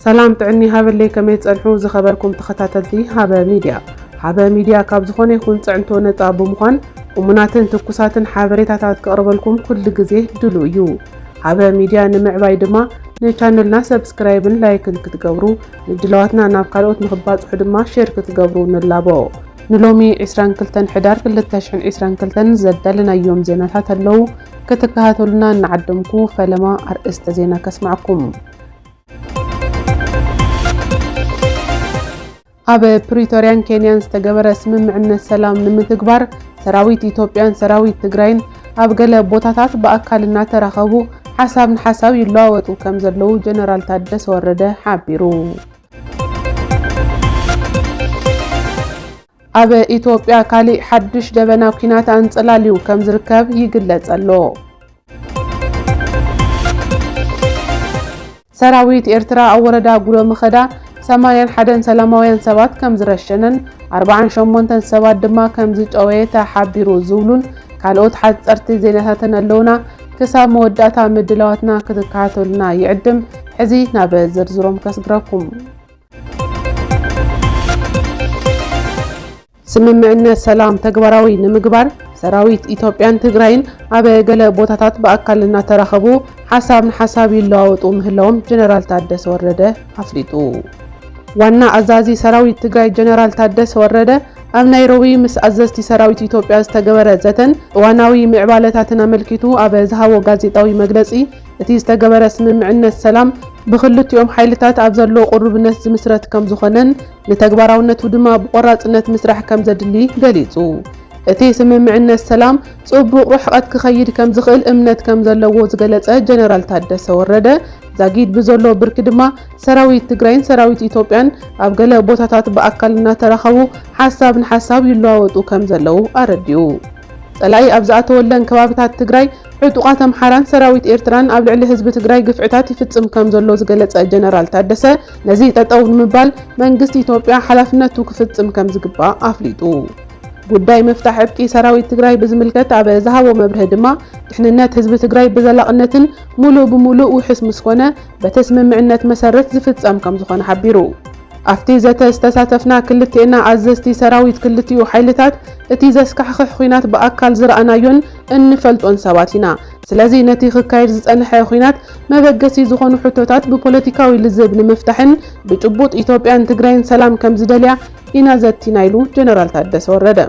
ሰላም ጥዕኒ ሃበለይ፣ ከመይ ትጸንሑ ዝኸበርኩም ተኸታተልቲ ሃበ ሚድያ? ሃበ ሚድያ ካብ ዝኾነ ይኹን ጽዕንቶ ነጻ ብምዃን እሙናትን ትኩሳትን ሓበሬታታት ክቕርበልኩም ኩሉ ግዜ ድሉው እዩ። ሃበ ሚድያ ንምዕባይ ድማ ንቻነልና ሰብስክራይብን ላይክን ክትገብሩ፣ ንድለዋትና ናብ ካልኦት ንኽባጽሑ ድማ ሼር ክትገብሩ ንላቦ። ንሎሚ ዕስራን ክልተን ሕዳር ክልተ ሽሕን ዕስራን ክልተን ዘዳለናዮም ዜናታት ኣለዉ። ክትከታተሉና እናዓደምኩ ፈለማ ኣርእስተ ዜና ከስማዕኩም። ኣብ ፕሪቶርያን ኬንያን ዝተገበረ ስምምዕነት ሰላም ንምትግባር ሰራዊት ኢትዮጵያን ሰራዊት ትግራይን ኣብ ገለ ቦታታት ብኣካል እናተራኸቡ ሓሳብ ንሓሳብ ይለዋወጡ ከም ዘለዉ ጀነራል ታደሰ ወረደ ሓቢሩ። ኣብ ኢትዮጵያ ካሊእ ሓድሽ ደበና ኲናት ኣንጸላልዩ ከም ዝርከብ ይግለጽ ኣሎ። ሰራዊት ኤርትራ ኣብ ወረዳ ጉሎ ምኸዳ ሰማንያን ሓደን ሰላማውያን ሰባት ከም ዝረሸነን ኣርባዓን ሸሞንተን ሰባት ድማ ከም ዝጨወየ ተሓቢሩ ዝብሉን ካልኦት ሓጸርቲ ዜናታትን ኣለውና። ክሳብ መወዳእታ ምድላዋትና ክትከታተሉና ይዕድም። ሕዚ ናብ ዝርዝሮም ከስግረኩም። ስምምዕነት ሰላም ተግባራዊ ንምግባር ሰራዊት ኢትዮጵያን ትግራይን ኣብ ገለ ቦታታት ብኣካል እናተራኸቡ ሓሳብ ንሓሳብ ይለዋወጡ ምህላዎም ጀነራል ታደሰ ወረደ ኣፍሊጡ። ዋና ኣዛዚ ሰራዊት ትግራይ ጀነራል ታደሰ ወረደ ኣብ ናይሮቢ ምስ ኣዘዝቲ ሰራዊት ኢትዮጵያ ዝተገበረ ዘተን እዋናዊ ምዕባለታትን ኣመልኪቱ ኣብ ዝሃቦ ጋዜጣዊ መግለጺ፣ እቲ ዝተገበረ ስምምዕነት ሰላም ብክልቲኦም ሓይልታት ኣብ ዘሎ ቅሩብነት ዝምስረት ከም ዝኾነን ንተግባራውነቱ ድማ ብቆራጽነት ምስራሕ ከም ዘድሊ ገሊጹ። እቲ ስምምዕነት ሰላም ጽቡቕ ርሕቐት ክኸይድ ከም ዝኽእል እምነት ከም ዘለዎ ዝገለጸ ጀነራል ታደሰ ወረደ፣ ዛጊድ ብዘሎ ብርኪ ድማ ሰራዊት ትግራይን ሰራዊት ኢትዮጵያን ኣብ ገለ ቦታታት ብኣካል እናተራኸቡ ሓሳብ ንሓሳብ ይለዋወጡ ከም ዘለዉ ኣረዲኡ። ጸላኢ ኣብ ዝኣተወለን ከባብታት ትግራይ ዕጡቓት ኣምሓራን ሰራዊት ኤርትራን ኣብ ልዕሊ ህዝቢ ትግራይ ግፍዕታት ይፍጽም ከም ዘሎ ዝገለጸ ጀነራል ታደሰ፣ ነዚ ጠጠው ንምባል መንግስቲ ኢትዮጵያ ሓላፍነቱ ክፍጽም ከም ዝግባእ ኣፍሊጡ። ጉዳይ ምፍታሕ ዕጥቂ ሰራዊት ትግራይ ብዝምልከት ኣብ ዝሃቦ መብርሂ ድማ፣ ድሕንነት ህዝቢ ትግራይ ብዘላቕነትን ሙሉእ ብሙሉእ ውሑስ ምስ ኮነ፣ በቲ ስምምዕነት መሰረት ዝፍጸም ከም ዝኾነ ሓቢሩ። ኣብቲ ዘተ ዝተሳተፍና ክልቴና ኣዘዝቲ ሰራዊት ክልቲኡ ሓይልታት፣ እቲ ዘስካሕኽሕ ኲናት ብኣካል ዝረኣናዮን እንፈልጦን ሰባት ኢና። ስለዚ ነቲ ክካየድ ዝጸንሐ ኲናት መበገሲ ዝኾኑ ሕቶታት ብፖለቲካዊ ልዝብ ንምፍታሕን ብጭቡጥ ኢትዮጵያን ትግራይን ሰላም ከም ዝደልያ ኢና ዘቲና ኢሉ ጀነራል ታደሰ ወረደ።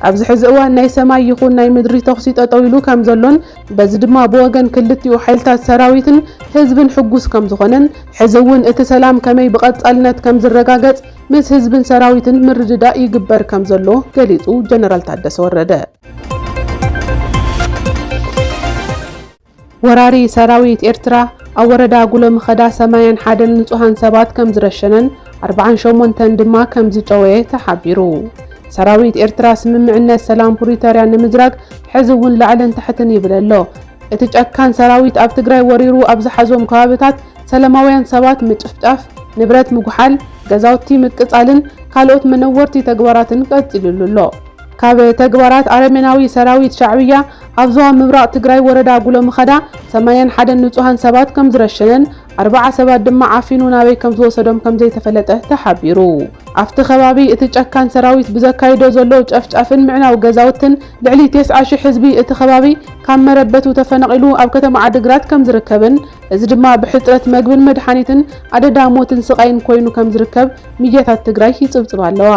ኣብዚ ሕዚ እዋን ናይ ሰማይ ይኹን ናይ ምድሪ ተኹሲ ጠጠው ኢሉ ከም ዘሎን በዚ ድማ ብወገን ክልቲኡ ሓይልታት ሰራዊትን ህዝብን ሕጉስ ከም ዝኾነን፣ ሕዚ እውን እቲ ሰላም ከመይ ብቐጻልነት ከም ዝረጋገጽ ምስ ህዝብን ሰራዊትን ምርድዳእ ይግበር ከም ዘሎ ገሊጹ ጀነራል ታደሰ ወረደ። ወራሪ ሰራዊት ኤርትራ ኣብ ወረዳ ጉሎ ምኸዳ ሰማንያን ሓደን ንጹሃን ሰባት ከም ዝረሸነን ኣርባዓን ሸሞንተን ድማ ከም ዝጨወየ ተሓቢሩ። ሰራዊት ኤርትራ ስምምዕነት ሰላም ፕሪቶርያ ንምዝራግ ሕዚ እውን ላዕልን ታሕትን ይብል ኣሎ። እቲ ጨካን ሰራዊት ኣብ ትግራይ ወሪሩ ኣብ ዝሓዞም ከባብታት ሰላማውያን ሰባት ምጭፍጫፍ፣ ንብረት ምጉሓል፣ ገዛውቲ ምቅጻልን ካልኦት መነወርቲ ተግባራትን ቀጺሉሉ ኣሎ። ካብ ተግባራት ኣረሜናዊ ሰራዊት ሻዕብያ ኣብ ዞባ ምብራቕ ትግራይ ወረዳ ጉሎ ምኸዳ ሰማንያን ሓደን ንጹሃን ሰባት ከም ዝረሸነን ኣርባዓ ሰባት ድማ ዓፊኑ ናበይ ከም ዝወሰዶም ከም ዘይተፈለጠ ተሓቢሩ። ኣብቲ ከባቢ እቲ ጨካን ሰራዊት ብዘካይዶ ዘሎ ጨፍጫፍን ምዕናው ገዛውትን ልዕሊ ተስዓ ሺሕ ህዝቢ እቲ ከባቢ ካብ መረበቱ ተፈናቒሉ ኣብ ከተማ ዓድግራት ከም ዝርከብን፣ እዚ ድማ ብሕጽረት መግብን መድሓኒትን ኣደዳ ሞትን ስቓይን ኮይኑ ከም ዝርከብ ሚድያታት ትግራይ ይጽብጽባ ኣለዋ።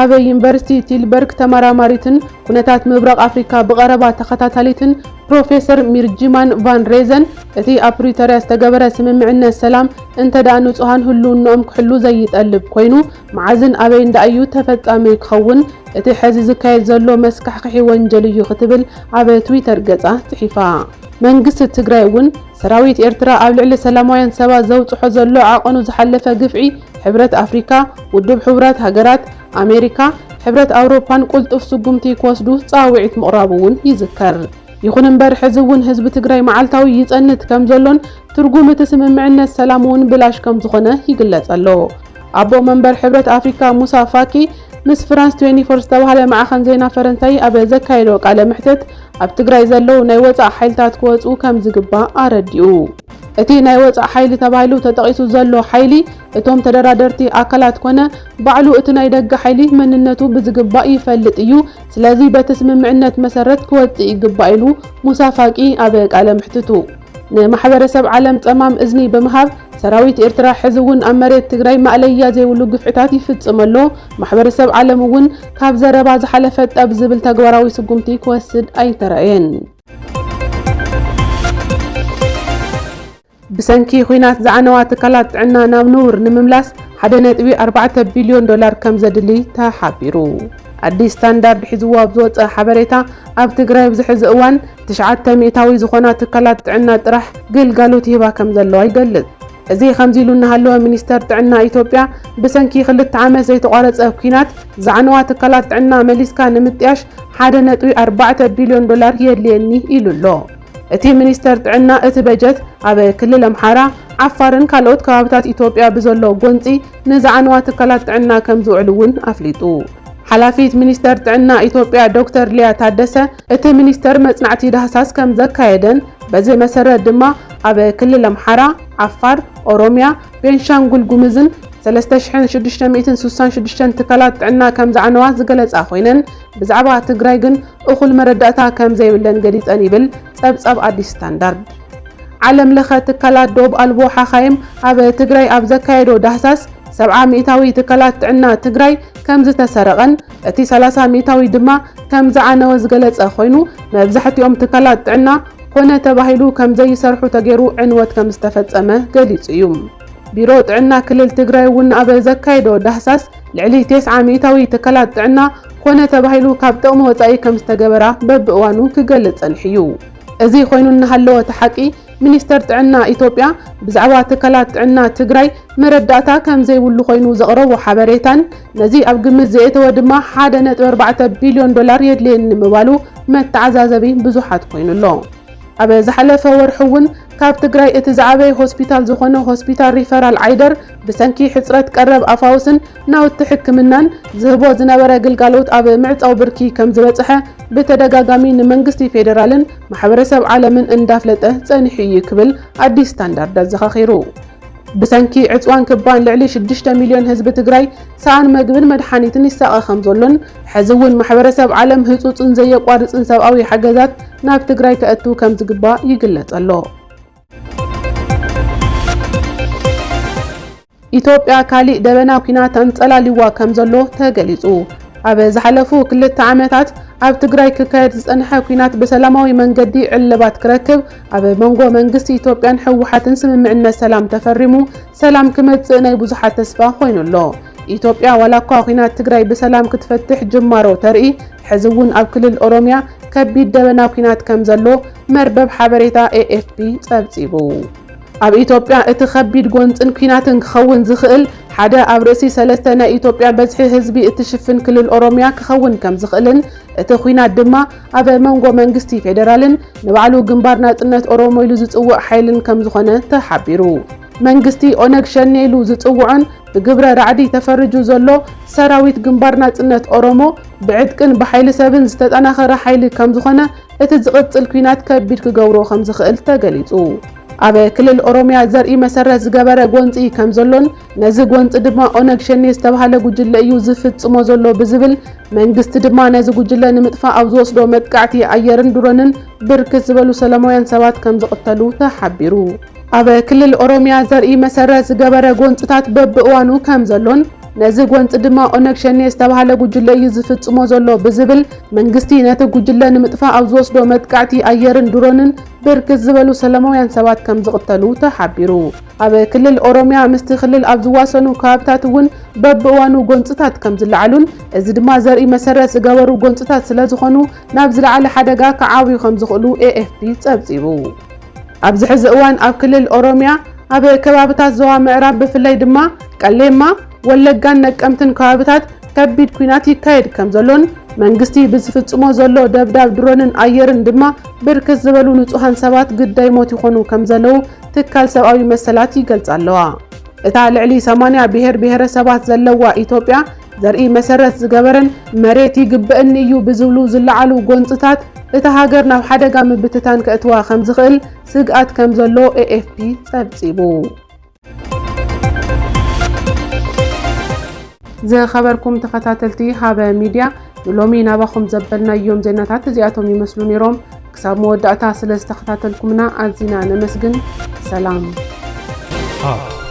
ኣብ ዩኒቨርሲቲ ቲልበርግ ተመራማሪትን ኩነታት ምብራቕ ኣፍሪካ ብቐረባ ተኸታታሊትን ፕሮፌሰር ሚርጂማን ቫን ሬዘን፣ እቲ ኣብ ፕሪቶርያ ዝተገበረ ስምምዕነት ሰላም እንተ ደኣ ንጹሃን ህልውንኦም ክሕሉ ዘይጠልብ ኮይኑ፣ መዓዝን ኣበይን ደኣ እዩ ተፈጻሚ ክኸውን? እቲ ሕዚ ዝካየድ ዘሎ መስካሕክሒ ወንጀል እዩ ክትብል ኣብ ትዊተር ገጻ ጽሒፋ። መንግስቲ ትግራይ እውን ሰራዊት ኤርትራ ኣብ ልዕሊ ሰላማውያን ሰባት ዘውጽሖ ዘሎ ዓቐኑ ዝሓለፈ ግፍዒ፣ ሕብረት ኣፍሪካ፣ ውድብ ሕቡራት ሃገራት፣ ኣሜሪካ፣ ሕብረት ኣውሮፓን ቁልጡፍ ስጉምቲ ክወስዱ ጻውዒት ምቕራቡ እውን ይዝከር። ይኹን እምበር ሕዚ እውን ህዝቢ ትግራይ መዓልታዊ ይጸንት ከም ዘሎን ትርጉም እቲ ስምምዕነት ሰላም እውን ብላሽ ከም ዝኾነ ይግለጽ ኣሎ። ኣቦ መንበር ሕብረት ኣፍሪካ ሙሳ ፋኪ ምስ ፍራንስ ትዌንቲ ፎር ዝተባህለ ማዕኸን ዜና ፈረንሳይ ኣብ ዘካየዶ ቃለ መሕትት፣ ኣብ ትግራይ ዘለዉ ናይ ወጻኢ ሓይልታት ክወጹ ከም ዝግባእ ኣረዲኡ። እቲ ናይ ወጻእ ሓይሊ ተባሂሉ ተጠቒሱ ዘሎ ሓይሊ፣ እቶም ተደራደርቲ ኣካላት ኮነ ባዕሉ እቲ ናይ ደገ ሓይሊ መንነቱ ብዝግባእ ይፈልጥ እዩ። ስለዚ በቲ ስምምዕነት መሰረት ክወጽእ ይግባእ ኢሉ ሙሳ ፋቂ ኣብ ቃለ መሕትቱ። ንማሕበረሰብ ዓለም ጸማም እዝኒ ብምሃብ፣ ሰራዊት ኤርትራ ሕዚ እውን ኣብ መሬት ትግራይ ማእለያ ዘይብሉ ግፍዕታት ይፍጽም ኣሎ። ማሕበረሰብ ዓለም እውን ካብ ዘረባ ዝሓለፈ ጠብ ዝብል ተግባራዊ ስጉምቲ ክወስድ ኣይተራእየን። ብሰንኪ ኹናት ዝዓነዋ ትካላት ጥዕና ናብ ንቡር ንምምላስ ሓደ ነጥቢ ኣርባዕተ ቢልዮን ዶላር ከም ዘድሊ ተሓቢሩ። ኣዲስ ስታንዳርድ ሒዝዎ ኣብ ዝወጸ ሓበሬታ፣ ኣብ ትግራይ ኣብዚ ሕዚ እዋን ትሽዓተ ሚእታዊ ዝኾና ትካላት ጥዕና ጥራሕ ግልጋሎት ይህባ ከም ዘለዋ ይገልጽ። እዚ ከምዚ ኢሉ እናሃለወ፣ ሚኒስተር ጥዕና ኢትዮጵያ ብሰንኪ ክልተ ዓመት ዘይተቋረጸ ኲናት ዝዓነዋ ትካላት ጥዕና መሊስካ ንምጥያሽ ሓደ ነጥቢ ኣርባዕተ ቢልዮን ዶላር የድልየኒ ኢሉ ኣሎ። እቲ ሚኒስተር ጥዕና፣ እቲ በጀት ኣብ ክልል ኣምሓራ፣ ዓፋርን ካልኦት ከባብታት ኢትዮጵያ ብዘሎ ጎንጺ ንዝዓነዋ ትካላት ጥዕና ከም ዝውዕል እውን ኣፍሊጡ። ሓላፊት ሚኒስተር ጥዕና ኢትዮጵያ ዶክተር ሊያ ታደሰ፣ እቲ ሚኒስተር መጽናዕቲ ዳህሳስ ከም ዘካየደን፣ በዚ መሰረት ድማ ኣብ ክልል ኣምሓራ፣ ዓፋር፣ ኦሮሚያ፣ ቤንሻንጉል ጉምዝን ሰለስተ ሽሕን ሽዱሽተ ሚእትን ስሳን ሽዱሽተን ትካላት ጥዕና ከም ዝዓነዋ ዝገለጻ ኮይነን፣ ብዛዕባ ትግራይ ግን እኹል መረዳእታ ከም ዘይብለን ገሊጸን ይብል ጸብጻብ ኣዲስ ስታንዳርድ። ዓለም ለኸ ትካላት ዶብ ኣልቦ ሓኻይም ኣብ ትግራይ ኣብ ዘካየዶ ዳህሳስ፣ ሰብዓ ሚእታዊ ትካላት ጥዕና ትግራይ ከም ዝተሰረቐን፣ እቲ ሰላሳ ሚእታዊ ድማ ከም ዝዓነወ ዝገለጸ ኮይኑ፣ መብዛሕትኦም ትካላት ጥዕና ኮነ ተባሂሉ ከም ዘይሰርሑ ተገይሩ ዕንወት ከም ዝተፈጸመ ገሊጹ እዩ። ቢሮ ጥዕና ክልል ትግራይ እውን ኣብ ዘካየዶ ዳህሳስ፣ ልዕሊ ተስዓ ሚእታዊ ትካላት ጥዕና ኮነ ተባሂሉ ካብ ጥቕሚ ወጻኢ ከም ዝተገበራ በብእዋኑ ክገልጽ ጸኒሑ እዩ። እዚ ኮይኑ እናሃለወ፣ እቲ ሓቂ፣ ሚኒስተር ጥዕና ኢትዮጵያ ብዛዕባ ትካላት ጥዕና ትግራይ መረዳእታ ከም ዘይብሉ ኮይኑ ዘቕረቦ ሓበሬታን፣ ነዚ ኣብ ግምት ዘእተወ ድማ ሓደ ነጥቢ ኣርባዕተ ቢልዮን ዶላር የድልየኒ ምባሉ መተዓዛዘቢ ብዙሓት ኮይኑ ኣሎ። ኣብ ዝሓለፈ ወርሒ እውን ካብ ትግራይ እቲ ዝዓበየ ሆስፒታል ዝኾነ ሆስፒታል ሪፈራል ዓይደር ብሰንኪ ሕጽረት ቀረብ ኣፋውስን ናውቲ ሕክምናን ዝህቦ ዝነበረ ግልጋሎት ኣብ ምዕጻው ብርኪ ከም ዝበጽሐ ብተደጋጋሚ ንመንግስቲ ፌዴራልን ማሕበረሰብ ዓለምን እንዳፍለጠ ጸኒሑ እዩ ክብል ኣዲስ ስታንዳርድ ኣዘኻኺሩ። ብሰንኪ ዕጽዋን ክባን ልዕሊ ሽዱሽተ ሚልዮን ህዝቢ ትግራይ ሰኣን መግብን መድሓኒትን ይሳቐ ከም ዘሎን፣ ሕዚ እውን ማሕበረሰብ ዓለም ህጹጽን ዘየቋርጽን ሰብኣዊ ሓገዛት ናብ ትግራይ ከእቱ ከም ዝግባእ ይግለጽ ኣሎ። ኢትዮጵያ ካሊእ ደበና ኲናት ኣንጸላልይዋ ከም ዘሎ ተገሊጹ። ኣብ ዝሓለፉ ክልተ ዓመታት ኣብ ትግራይ ክካየድ ዝጸንሐ ኲናት ብሰላማዊ መንገዲ ዕልባት ክረክብ ኣብ መንጎ መንግስቲ ኢትዮጵያን ህወሓትን ስምምዕነት ሰላም ተፈሪሙ ሰላም ክመጽእ ናይ ብዙሓት ተስፋ ኮይኑ ኣሎ። ኢትዮጵያ ዋላ እኳ ኲናት ትግራይ ብሰላም ክትፈትሕ ጅማሮ ተርኢ፣ ሕዚ እውን ኣብ ክልል ኦሮሚያ ከቢድ ደበና ኲናት ከም ዘሎ መርበብ ሓበሬታ ኤ ኤፍ ፒ ጸብጺቡ። ኣብ ኢትዮጵያ እቲ ከቢድ ጎንጽን ኲናትን ክኸውን ዝኽእል ሓደ ኣብ ርእሲ ሰለስተ ናይ ኢትዮጵያ በዝሒ ህዝቢ እትሽፍን ክልል ኦሮሚያ ክኸውን ከም ዝኽእልን፣ እቲ ኲናት ድማ ኣብ መንጎ መንግስቲ ፌዴራልን ንባዕሉ ግንባር ናጽነት ኦሮሞ ኢሉ ዝጽውዕ ሓይልን ከም ዝኾነ ተሓቢሩ። መንግስቲ ኦነግ ሸኔ ኢሉ ዝጽውዖን ብግብረ ራዕዲ ተፈሪጁ ዘሎ ሰራዊት ግንባር ናጽነት ኦሮሞ ብዕጥቅን ብሓይሊ ሰብን ዝተጠናኸረ ሓይሊ ከም ዝኾነ፣ እቲ ዝቕጽል ኲናት ከቢድ ክገብሮ ከም ዝኽእል ተገሊጹ። ኣብ ክልል ኦሮሚያ ዘርኢ መሰረት ዝገበረ ጎንጺ ከም ዘሎን፣ ነዚ ጎንጺ ድማ ኦነግ ሸኔ ዝተባህለ ጉጅለ እዩ ዝፍጽሞ ዘሎ ብዝብል፣ መንግስቲ ድማ ነዚ ጉጅለ ንምጥፋእ ኣብ ዝወስዶ መጥቃዕቲ ኣየርን ድሮንን ብርክት ዝበሉ ሰላማውያን ሰባት ከም ዝቕተሉ ተሓቢሩ። ኣብ ክልል ኦሮሚያ ዘርኢ መሰረት ዝገበረ ጎንጽታት በብእዋኑ ከም ዘሎን፣ ነዚ ጎንጺ ድማ ኦነግ ሸኔ ዝተባህለ ጉጅለ እዩ ዝፍጽሞ ዘሎ ብዝብል፣ መንግስቲ ነቲ ጉጅለ ንምጥፋእ ኣብ ዝወስዶ መጥቃዕቲ ኣየርን ድሮንን ብርክት ዝበሉ ሰላማውያን ሰባት ከም ዝቕተሉ ተሓቢሩ። ኣብ ክልል ኦሮሚያ ምስቲ ክልል ኣብ ዝዋሰኑ ከባብታት እውን በብእዋኑ ጎንጽታት ከም ዝለዓሉን፣ እዚ ድማ ዘርኢ መሰረት ዝገበሩ ጎንጽታት ስለ ዝኾኑ፣ ናብ ዝለዓለ ሓደጋ ክዓብዩ ከም ዝኽእሉ ኤ ኤፍ ፒ ጸብጺቡ። ኣብዚ ሕዚ እዋን ኣብ ክልል ኦሮሚያ ኣብ ከባብታት ዞባ ምዕራብ ብፍላይ ድማ ቀሌማ፣ ወለጋን ነቀምትን ከባብታት ከቢድ ኲናት ይካየድ ከም ዘሎን መንግስቲ ብዝፍጽሞ ዘሎ ደብዳብ ድሮንን ኣየርን ድማ ብርክት ዝበሉ ንጹሃን ሰባት ግዳይ ሞት ይኾኑ ከም ዘለዉ ትካል ሰብኣዊ መሰላት ይገልጻ ኣለዋ። እታ ልዕሊ ሰማንያ ብሄር ብሄረሰባት ዘለዋ ኢትዮጵያ ዘርኢ መሰረት ዝገበረን መሬት ይግበእኒ እዩ ብዝብሉ ዝለዓሉ ጎንፅታት እታ ሃገር ናብ ሓደጋ ምብትታን ከእትዋ ከም ዝኽእል ስግኣት ከም ዘሎ ኤ ኤፍ ፒ ጸብጺቡ። ዝኸበርኩም ተኸታተልቲ ሃበ ሚድያ፣ ንሎሚ ናባኹም ዘበልናዮም ዜናታት እዚኣቶም ይመስሉ ነይሮም። ክሳብ መወዳእታ ስለ ዝተኸታተልኩምና ኣዚና ነመስግን። ሰላም። ሃብ